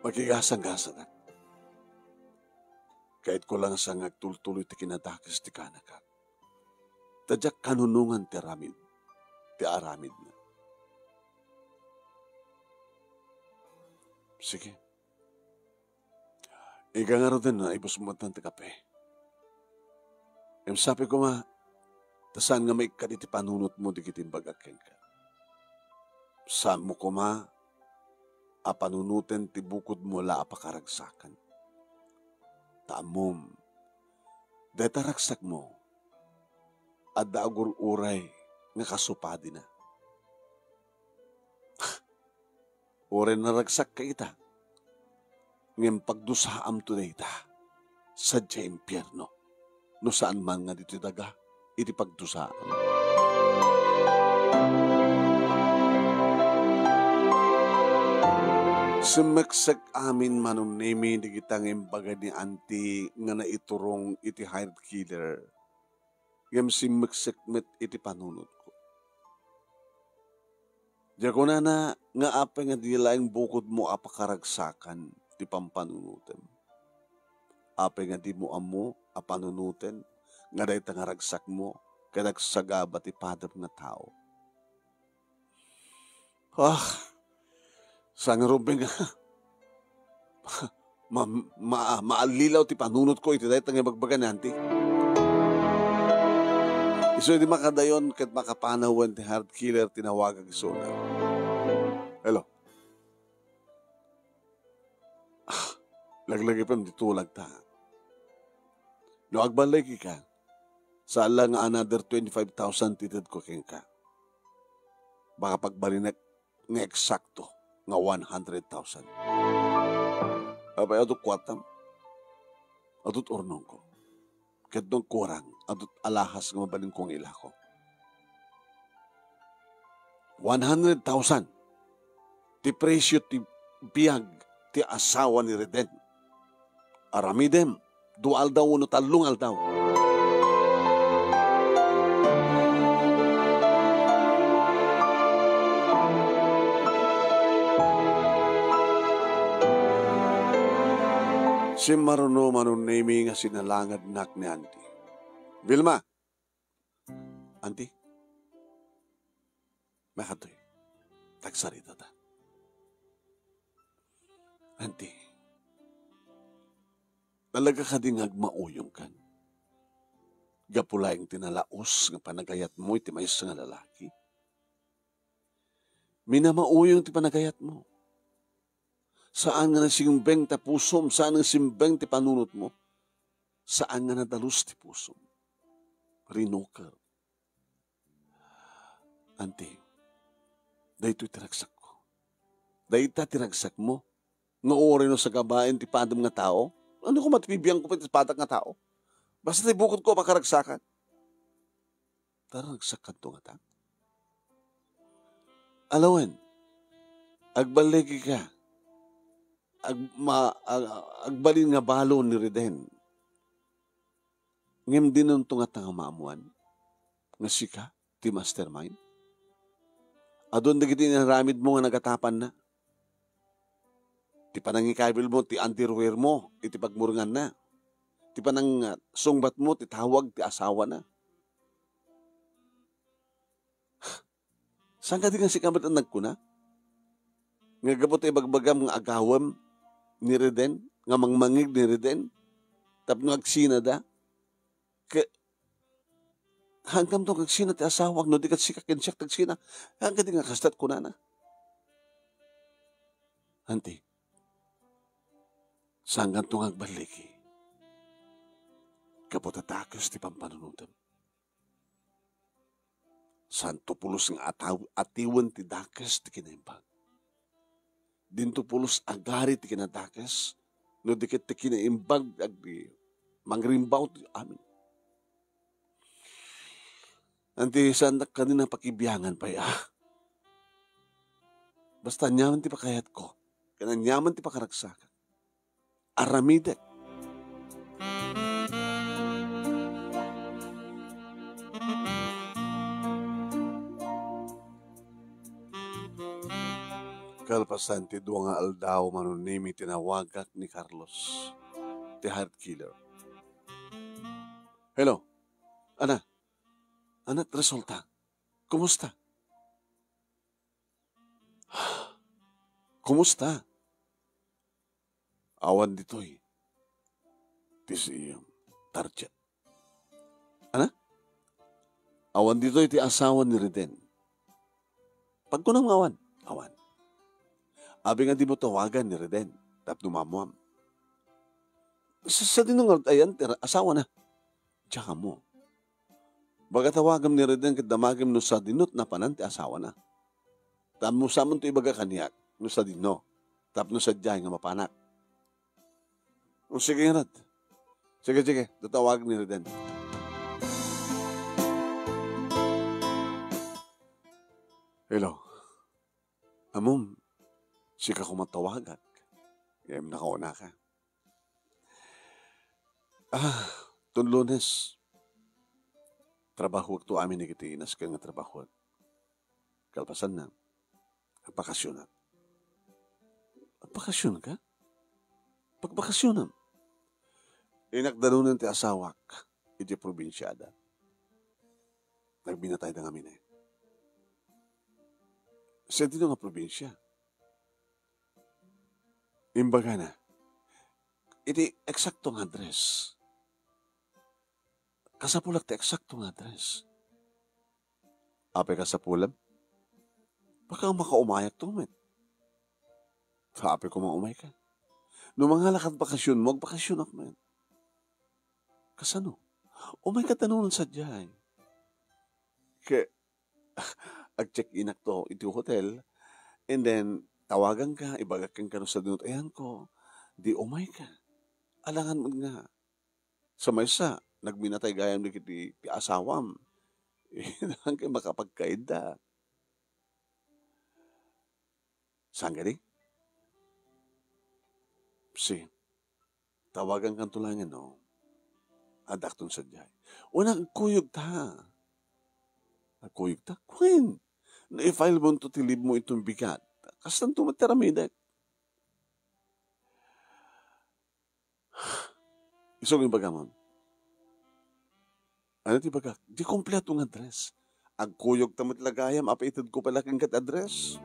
Makigasang-gasanak. Kayatko lang sa nga agtultuloy ti kinadakes ti kaanakak. Ta diak kanunongan ti aramid, ti aramidna. Sige. Ika ngaruden, ibusmo met ti kape. Ngem sapay koma, ta saan nga maikkat iti panunotmo dagiti imbagak kenka. Saanmo koma a panunoten ti bukodmo la a pakaragsakan. Ta ammom, dayta ragsakmo, adda agur-uray nga kasupadina. Uray naragsakka ita, ngem pagdusaamto dayta sadiay impierno, no saan man nga ditoy daga iti pagdusaam. Simmeksek amin, Manong Nemi, dagita nga imbaga ni Auntie nga naiturong iti hired killer, ngem simmeksek met iti panunotko. Diak kunana nga apay nga di laeng bukodmo a pakaragsakan ti pampanunotem. Apay nga dimo ammo a panunoten nga dayta nga ragsakmo ket agsagaba ti padem nga tao. Ah, San Ruben nga ma-, ma-, maallilaw ti panunotko iti dayta nga ibagbaga ni Auntie. Isu idi makadayon ket makapanawen ti heart killer, tinawagak isuna. Hello? Ah, laglagipem ti tulagta. No agballigi ka, saan la nga another twenty-five thousand ti itedko kenka. Baka pagbalinek nga eksakto nga one hundred thousand. Apay, adu kuartam? Adu ti urnongko. Ket no agkurang, adu ti alahas nga mabalinko nga ilako. One hundred thousand ti presio ti biag ti asawa ni Reden. Aramidem, dua aldaw wenno tallo nga aldaw. Simmaruno Manong Nemi nga sinalangednak ni Auntie. Vilma! Auntie? Makatoy. Tagsaritata. Auntie, talaga kadi nga agmauyongkan? Gapu laeng ti nalaus nga panagayatmo iti maysa nga lalaki? Minamauyong ti panagayatmo. Saan nga nasimbeng ti pusom, saan nga nasimbeng ti panunotmo, saan nga nadalus ti pusom. Rinuker. Auntie, daytoy ti ragsakko. Dayta ti ragsakmo, nga uray no sagabaen ti padem nga tao, ania koma ti bibiangko pay ti padak nga tao? Basta ti bukodko a makaragsakan. Tara, nagsakkanto ngata. Alawen, agballigi ka. Ag-, ma-, ag-, agbalin nga balo ni Reden. Ngem dinonto ngata nga maammoan nga sika ti mastermind? Adun dagiti inaramidmo nga nagatapanna. Ti panangikabilmo ti underwear mo iti pagmurnganna. Ti panang, ah, sungbatmo ti tawag ti asawana. Saan kadi nga sika met a nagkuna nga gapu ta ibagbagam nga agawem ni Reden, nga mangmangig ni Reden, tapno agsinada? Ke-, haankamto nga agsina ti asawak, no di ket sika ken siak ti agsina. Saan kadi nga kasta ti kunana? Auntie, saankanto nga agballigi gapu ta dakes ti pampanunotem. Saanto pulos nga ataw-, atiwen ti dakes ti kinaimbag. Dinto pulos agari ti kinadakes no di ket ti kinaimbag agdi mangrimbaw ti amin. Auntie, saandak kadi nga pakibiangan pay, ah. Basta aniaman ti pakayatko, ken aniaman ti pakaragsakan, aramidek. Kalpasan ti dua nga aldaw, Manong Nemi, tinawagak ni Carlos, ti heart killer. Hello? Ana? Ania ti resulta? Kumusta? Kumusta? Awan ditoy ti si-, target. Ana? Awan ditoy ti asawa ni Reden. Pagkunam nga awan, awan. Abi nga dimo tawagan ni Reden tapno maammuam. Sa-, sadino ngarud ayan ti ra-, asawana? Diak ammo. Baga tawagem ni Reden ket damagem no sadino ti napanan ti asawana. Tapno saanto ibaga kaniak no sadino, tapno sadiay nga mapanak. O, sige ngarud. Sige, sige. Tatawag ni Reden. Hello. Ammom, sika koma tawagak. Ngem nakauna ka. Ah, ton Lunes, trabahoakto amin dagiti nasken nga trabahoak. Kalpasanna, Agbakasionak. Agbakasionka? Pagbakasionam. Inakdanunan ti asawak iti probinsiada. Nagbinatayda ngamin. Sentino nga probinsia? Imbagana, iti eksakto nga address. Kasapulak ti eksakto nga address. Apay kasapulam? Baka makaumayakto met. Apay koma umayka? No mangala kad bakasionmo, agbakasionak met. Kasano? Umayka danunan sadiay. Ke, ag-check-inak to iti hotel, and then, tawaganka, ibagak kenka no sadino ti ayanko, di umayka. Alangan met nga, sa maysa, nagbinatay gayam dagiti ti asawam. Alangan kay makapagkaida. Saan kadi? Si, tawagankanto laengen, no? Addakton sadiay. Wen, agkuyogta. Agkuyogta? Wen, no i-file monto ti leave mo iton bigat, kastanto met ti aramidek. Isu nga ibagamon. Ania ti ibagak? Di kompleto nga address. Agkuyogta met la gayam, apay itedko pay la kenka ti address.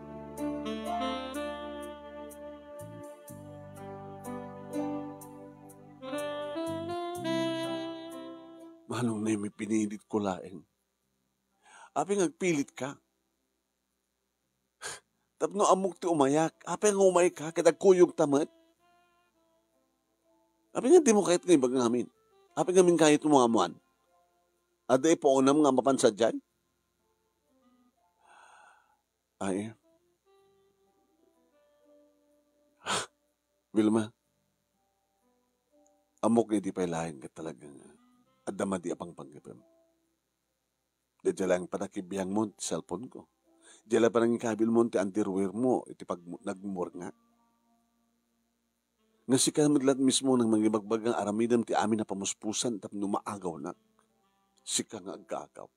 Manong Nemi, pinilitko laeng. Apay nga agpilitka? Tapno ammok ti umayak, apay nga umayka ket agkuyogta met? Apay nga dimo kayat nga ibaga ngamin? Apay ngamin kayatmo nga ammoan? Adda ipuonam nga mapan sadiay? Ay. Wilma, ammok nga idi pay laeng ket talaga nga adda madi a pangpanggepem. Daydiay laeng panakibiangmo ti cellphone-ko. Daydiay laeng panangikabilmo ti underwear-mo iti pag-, nagmurngak. Nga sika met laeng mismo nga mangibagbaga nga aramidem ti amin a pamuspusan tapno maagawnak. Sika nga agkaagaw.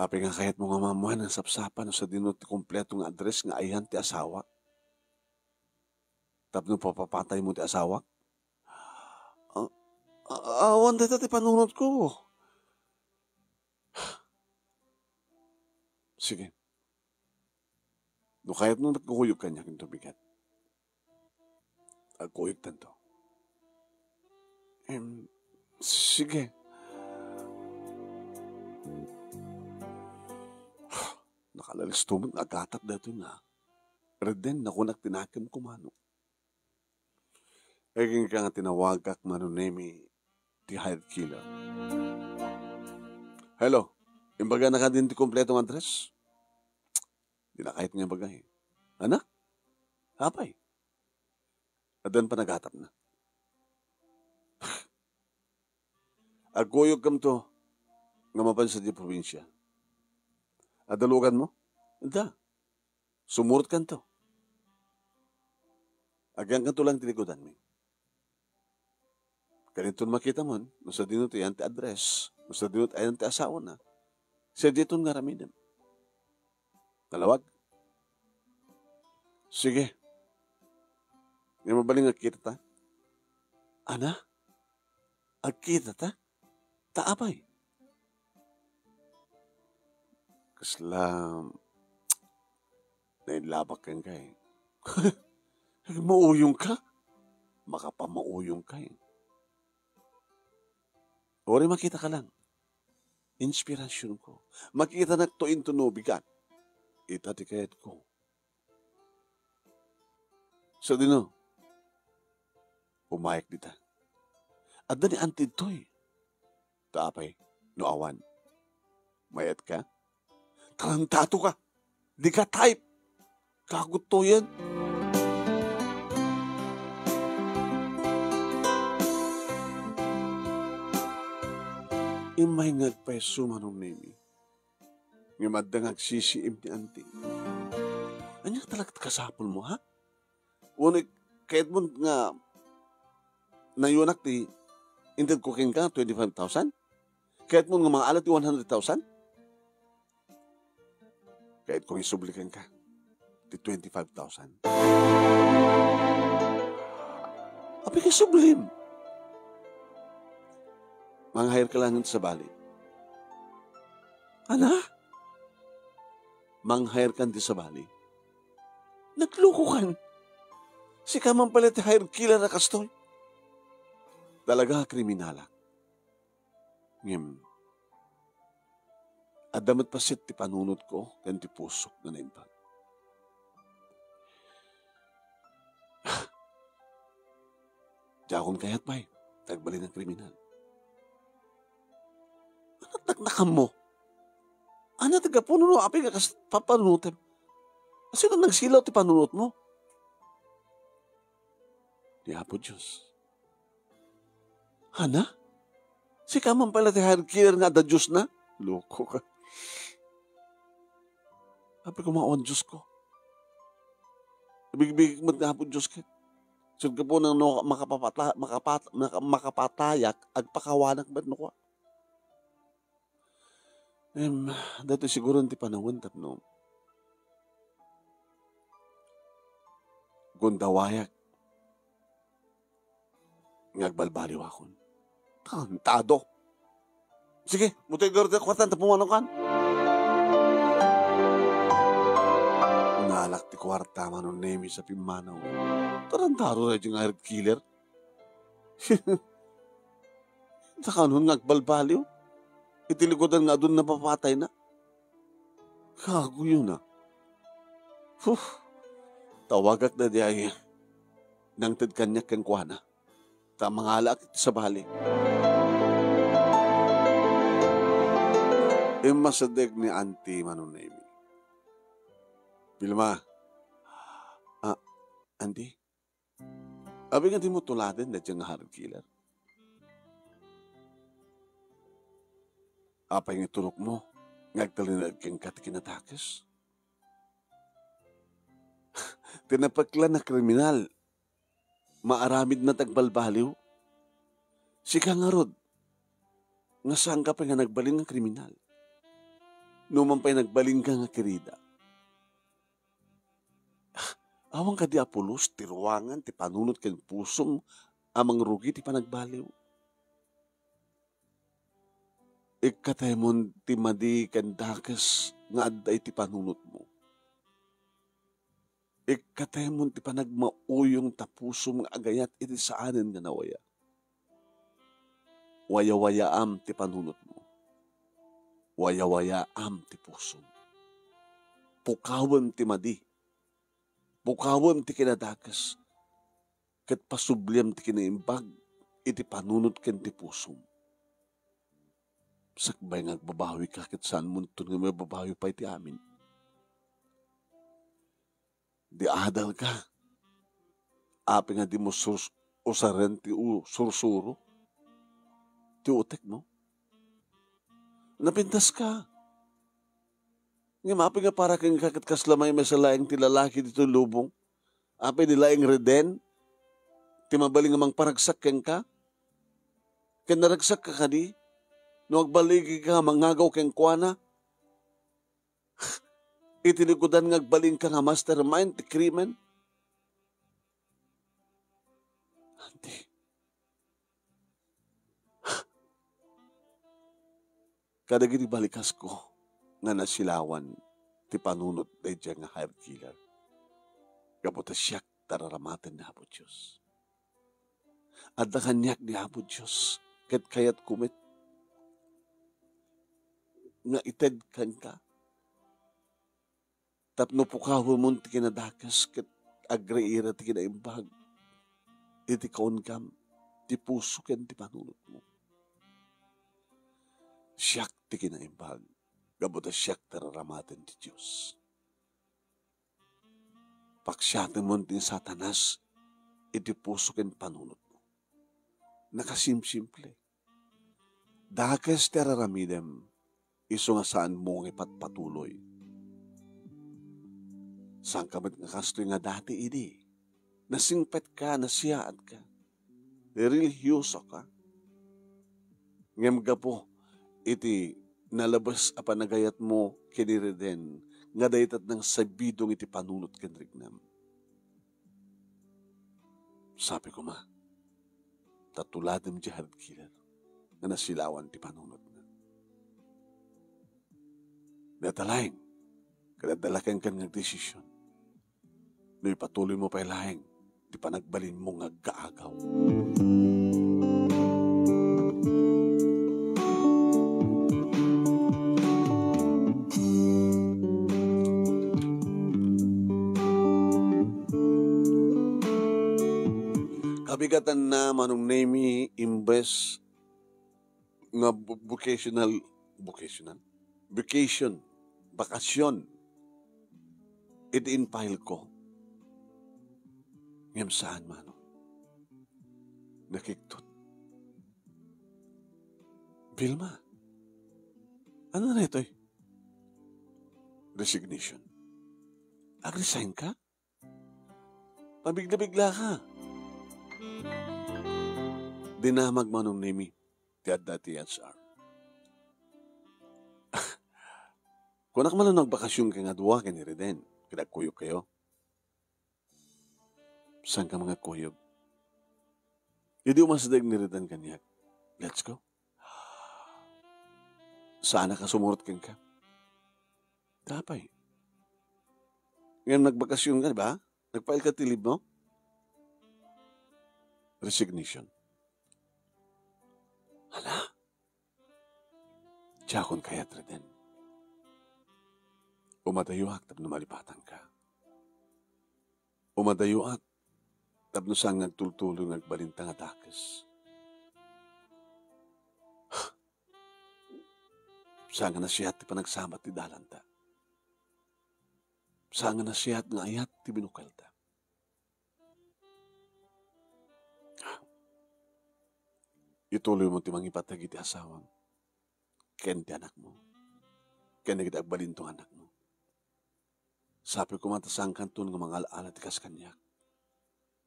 Apay nga kayatmo nga maammoan a sapsapa no sadino ti kompleto nga address nga ayan ti asawak? Tapno papapataymo ti asawak? Ah, ah, awan dayta ti panunotko. Sige. No kayatmo met nga kuyog kaniak inton bigat, agkuyogtanto. Em, sige. Nakalalisto met nga agatap daytoy nga. Redden, nakunak ti nakemko, Manong. Ay, kenka nga tinawagak, Manong Nemi, ti hired killer. Hello, imbaganaka din ti kompleto nga address? Di na kayat nga ibaga, eh. Anak? Apay? Addan panagatapna. Agkuyogkamto nga mapan sadiay probinsia. Adda luganmo? Adda. Sumurotkanto. Agyangkanto laeng ti likudanmi. Kadinton makitamon no sadino ti ayan ti address, no sadino ti ayan ti asawana. Sadiayton nga aramidem. Nalawag? Sige. Nga mabalin nga agkitata? Ana? Agkitata? Ta apay? Kasla, nailabak kenka, eh. Mauyongka? Makapamauyongka, eh. Uray makitaka lang. Inspirasyonko. Makitanakto inton no bigat. Ita ti kayatko. Sadino, umayak dita. Adda ni Auntie ditoy. Ta apay, no awan? Mayat ka? Tarantado ka! Di ka type! Kagutoyan! Immay nga agpayso, Manong Nemi. Ngem adda nga agsisiim ni Auntie. Ania talaga ti kasapulmo, ha? Wenno kayatmo nga nayonak ti intedko kenka, twenty-five thousand? Kayatmo nga mangala ti one hundred thousand? Kayatko nga isubli kenka ti twenty-five thousand. Apay nga isublim? Manghire ka laeng ti sabali. Ana? Manghire ka ti sabali? Naglukokan. Sika man pala ti hire killer a kastoy. Talaga, kriminalak. Ngem, adda met paset ti panunotko ken ti pusok nga naimbag. Diakon kayat pay ti agbalin a kriminal. Anat naknakammo? Anat gapu no apay nga kas papanunotem? Sino nagsilaw ti panunotmo? Ni Apo Dios. Ana? Sika man pala ti hire killer nga adda Diosna? Loko ka. Apay koma awan Diosko. Bigbigik met nga Apo Dios ket. Sut gapu no makapapata-, makapata-, maka-, makapatayak, agpakawanak met no kua. Em, daytoy siguron ti panawen tapno gundawayak nga agbalbaliwakon. Tarantado! Sige, mutoy garud ti kuarta, tapno manokan. Nalak ti kuarta, Mano Nemi, sa pimmanaw. Tarantado daytoy nga hire killer. Nakanon nga agbalbaliw iti likudan nga adun napapatayna. Kaguyo na. Huh. Tawagak na di ay nangted kaniak kenkuana. Ta mangalaak iti sabali. Immasideg ni Auntie Mano Nemi. Vilma. Ah, Auntie? Apay nga dimo tuladen daytoy nga hire killer? Apay nga iturokmo nga agtalinaed kenka ti kinadakes? Ti napeklan a kriminal, maaramidna ti agbalbaliw. Sika ngarud, nga saanka pay nga nagbalin nga kriminal. Numan pay nagbalinka nga kirida. Awan kadi a pulos ti ruangan ti panunot ken pusom a mangrugi ti panagbaliw? Ikkataymon ti madi ken dakes nga adda iti panunotmo. Ikkataymon ti panagmauyong ta pusom nga agayat iti saanen nga nawaya. Wayawayaam ti panunotmo. Wayawayaam ti pusom. Pukawem ti madi. Pukawem ti kinadakes. Ket pasubliem ti kinaimbag iti panunot ken ti pusom. Sakbay nga agbabawika ket saanmonton nga mababawi pay ti amin. Di adalka. Apay nga dimo surs-, usaren ti u-, sursuro ti utekmo? Napintaska. Ngem apay nga para kenka ket kasla maymaysa laeng ti lalaki ditoy lubong? Apay di laeng Reden ti mabalin nga mangparagsak kenka? Ken naragsakka kadi no agbaligi ka nga mangagaw kenkuana? Iti likudan nga agbalinka nga mastermind ti krimen? Auntie. Kadagiti balikasko nga nasilawan ti panunot daydiay nga hire killer. Gapu ta siak ti araramaten ni Apo Dios. Adda kaniak ni Apo Dios, ket kayatko met nga ited kenka. Tapno pukawemon ti kinadakes ket agriira ti kinaimbag iti kaungam ti puso ken ti panunotmo. Siak ti kinaimbag, gapu ta siak ti araramaten ti Dios. Paksiatemon ti Satanas iti puso ken panunotmo. Nakasimsimple. Dakes ti araramidem, isu nga saanmo nga ipatpatuloy. Saanka met nga kastoy nga dati idi? Nasingpetka, nasiaatka, relihiosoka. Ngem gapu iti nalabes a panagayatmo ken ni Reden, nga dayta ti nangsabidong iti panunot ken riknam. Sabi koma, ta tuladem diay harigkiler nga nasilawan ti panunotna. Dayta laeng, ket adda la kenka nga agdesision no ipatuloymo pay laeng ti panagbalinmo nga aggaagaw. Kabigatanna, Manong Nemi, imbes nga bu-, vocational, vocational? Vacation, bakasyon, iti in-file ko. Ngem saan, Manong. Nakiktot. Vilma, ano na itoy? Resignation. Ag-resign ka? Pabigla-bigla ka. Dinamag Manong Nemi ti adda ti H R. Kunak man no agbakasyon ka nga dua ken ni Reden, ket agkuyogkayo. Saan ka mangagkuyog? Idi umasideg ni Reden kaniak, let's go. Saanak a sumurot kenka? Apay. Ngem nagbakasyon ka, di ba? Nag-file ka ti leave mo? Resignation. Hala? Diakon kayat, Reden. Umadayoak tapno malipatanka. Umadayoak tapno saan nga agtultuloy nga agbalinta nga dakes. Saan nga nasiat ti panagsabat ti dalanta. Saan nga nasiat nga ayat ti binukelta. Ituloymo ti mangipateg iti asawam ken ti anakmo, ken dagiti agbalinto nga anakmo. Sapay koma ta saankanton nga mangal-ala ti kas kaniak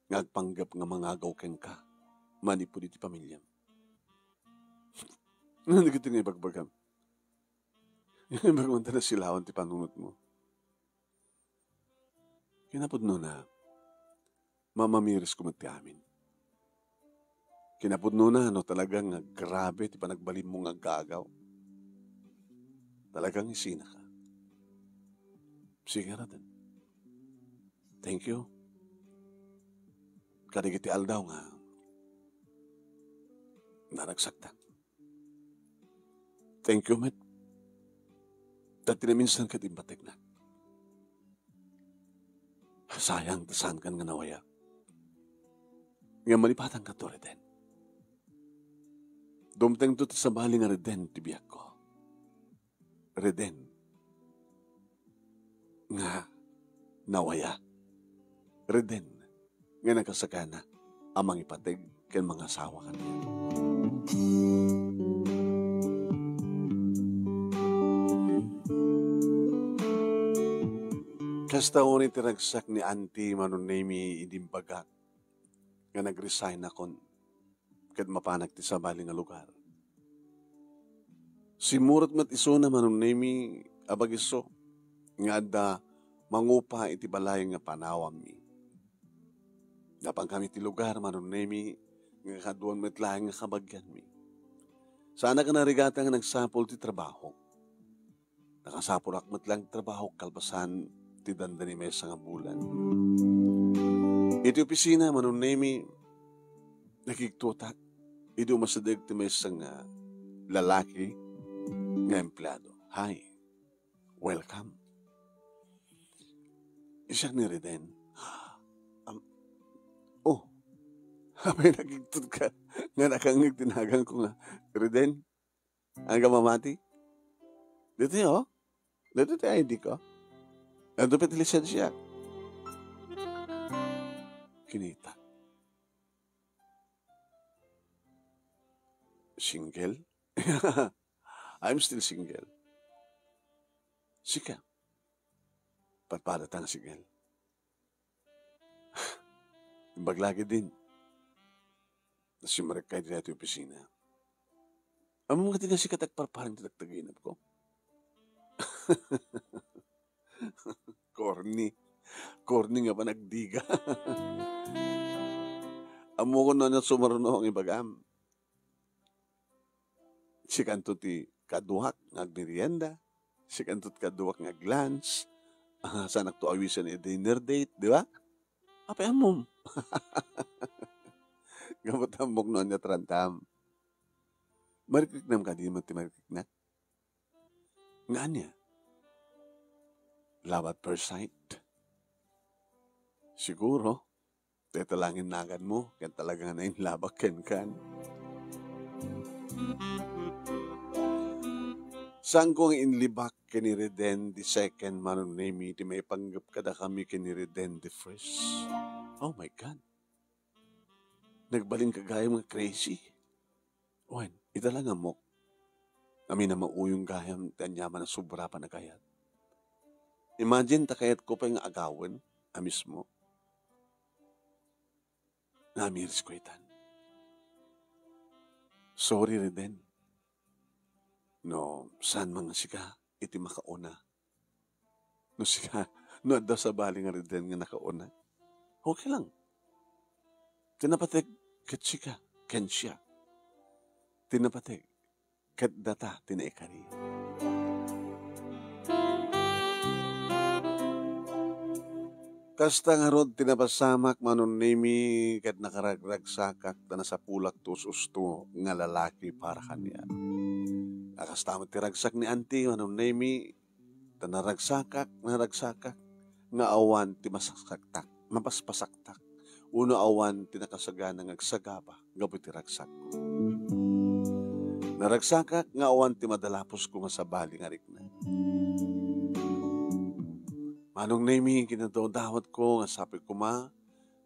nga agpanggep nga mangagaw kenka manipud iti pamiliam. Ano dagiti nga ibagbagam? Imbag man ta nasilawan ti panunotmo. Kinapudnona, mamamirisko met ti amin. Kinapudnona, no talaga nga grabe ti panagbalinmo nga aggaagaw, talagang isinaka. Sige, Reden. Thank you. Kadagiti aldaw nga naragsakta. Thank you met. Ta ti naminsan ket impategnak. Sayang ta saankan nga nawaya. Ngem malipatankato, Reden. Dumtengto ti sabali nga Reden ti biagko. Reden nga nawaya. Reden nga nakasakana a mangipateg ken mangasawa kaniak. Kasta unay ti ragsak ni Auntie Manong Nemi idi imbagak nga nag-resignakon ket mapanak ti sabali nga lugar. Simmurot met isuna Manong Nemi a bagiso nga adda mangupa iti balay nga panawammi. Napankami iti lugar Manong Nemi nga kaduan met laeng nga kabagianmi. Saanak a narigatan nga nagsapul ti trabahok. Nakasapulak met laeng trabahok kalpasan ti dandani maysa nga bulan. Iti opisina Manong Nemi, nakigtutak idi umasideg ti maysa nga lalaki nga empleado. "Hi, welcome." Siak ni Reden. Am, oh, apay nakigtot ka nga nakangngeg ti naganko nga Reden? Ania mamati? Ditoy, oh. Ditoy ti I D ko. Adu pay ti lisensia. Kinita. Single? I'm still single. Sika? Padpadata nga single. Imbag la ketdin. Simrekka ditoy opisina. Ammom nga ti nasika ti agparparing ti tagtaginapko. Corny. Corny nga panagdiga. Ammokon no ania sumaruno nga ibagam. Sikanto ti kaduak nga agmerienda. Sikanto ti kaduak nga aglunch. Ah, saanakto awisen iti dinner date, di ba? Apay ammom? Gapu ta ammok no ania ti rantam. Marikriknam kadi met ti marikriknak? Nga ania? Love at first sight? Siguro. Dayta la nga innaganmo, ket talaga nga nainlabak kenkan. Saanko nga inlibak ken ni Reden the second, Manong Nemi, ti maipanggep kadakami ken ni Reden the first. Oh my God. Nagbalinka gayam nga crazy. Wen, ita la nga ammok. Amin a mauyong gayam ti aniaman a sobra panagkayat. Imagine ta kayatko pay nga agawen a mismo. Namiris ko itan. Sorry, Reden. No, saan man nga sika, iti makauna. No sika, no adda sabali nga Reden nga nakauna. Okay lang. Ti napateg ket sika, ken siya. Ti napateg ket data ti naikari. Kasta ngarud ti napasamak, Manong Nemi, ket nakaragragsakak ta nasapulak ti us-usto nga lalaki para kaniak. A kasta met ti ragsak ni Auntie, Manong Nemi, ta naragsakak, naragsakak, nga awan ti masaksaktak, mapaspasaktak, wenno awan ti nakasagana nga agsagaba gapu iti ragsakko. Naragsakak nga awan ti madalapusko nga sabali nga rikna. Manong Nemi, kinadawdawatko nga sapay koma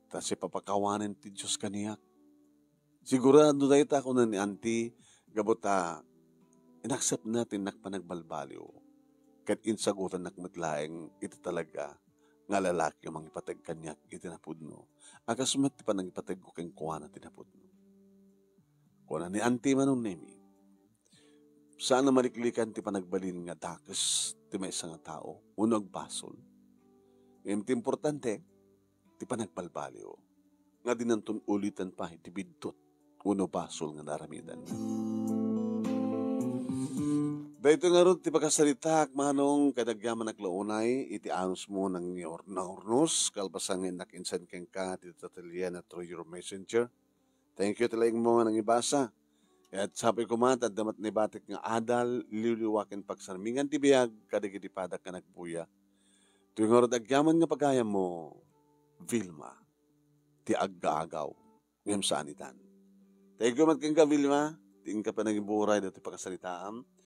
ta sipapakawanen ti Dios kaniak. Sigurado dayta, kuna ni Auntie, gapu ta inaksepna ti innak panagbalbaliw. Ket insagutannak met laeng iti talaga nga lalaki a mangipateg kaniak iti napudno, a kas met ti panangipategko kenkuana ti napudno. Kuna ni Auntie, Manong Nemi, saan a maliklikan ti panagbalin nga dakes ti maysa nga tao wenno agbasol. Ngem ti importante, ti panagbalbaliw nga dinanton ulitan pay ti biddut wenno basol nga naaramidanna. Daytoy ngarud ti pakasaritaak, Manong, ket agyamanak la unay iti anusmo nga nangiur-, nangurnos, kalpasan nga innak insend kenka ti tatilian a through your messenger. Thank you ti laingmo nga nangibasa. Ket sapay koma ta adda met naibatik nga adal, liwliwa ken pagsarmingan ti biag kadagiti padak nga nagbuya. Toy ngarud agyaman nga pagayammo, Vilma, ti aggaagaw ngem saan itan. Thank you met kenka, Vilma, ti inka panangiburay daytoy pakasaritaam.